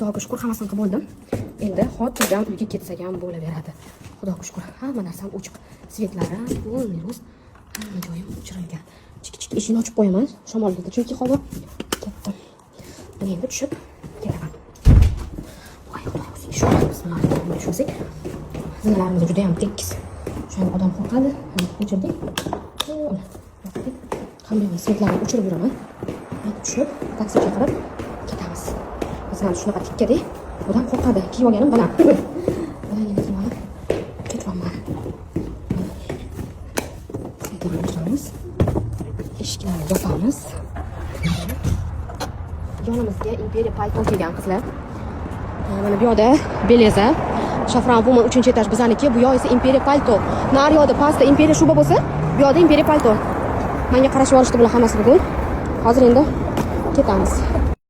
Xudoga shukur, hammasini qilib bo'ldim. Endi xotirjam uyga ketsak ham bo'laveradi. Xudoga shukur, hamma narsam o'chiq. Свет larim, полный рост, hamma joyim o'chirilgan. Chik chik eshikni ochib qo'yaman, shamollaydi, chunki havo katta. Mana, endi tushib ketaman. Voy, Xudo, o'zingga shukur. Bismillah, tushmasak. Zinalarimiz juda ham tekis. O'shanga odam qo'rqadi. Mana, o'chirdik. Mana, yoqdik. Hamma yoqni, свет larni o'chirib yuraman. Endi tushib, taksi chaqirib ketamiz. Masalan, shunaqa tikkada odam qo'rqadi. Kiyib olganim baland. Balandgina kiyib olib ketyapman. Свет larni o'chiramiz. Eshiklarni yopamiz. Yonimizga Imperiya palto kelgan, qizlar. Mana bu yoqda Beleza. Shafran Woman 3-этаж bizaniki, bu yoq esa Imperiya palto. Nari yoqda, pastda Imperiya shuba bo'lsa, bu yoqda Imperiya palto. Menga qarashib olishdi bular hammasi bugun. Hozir endi ketamiz.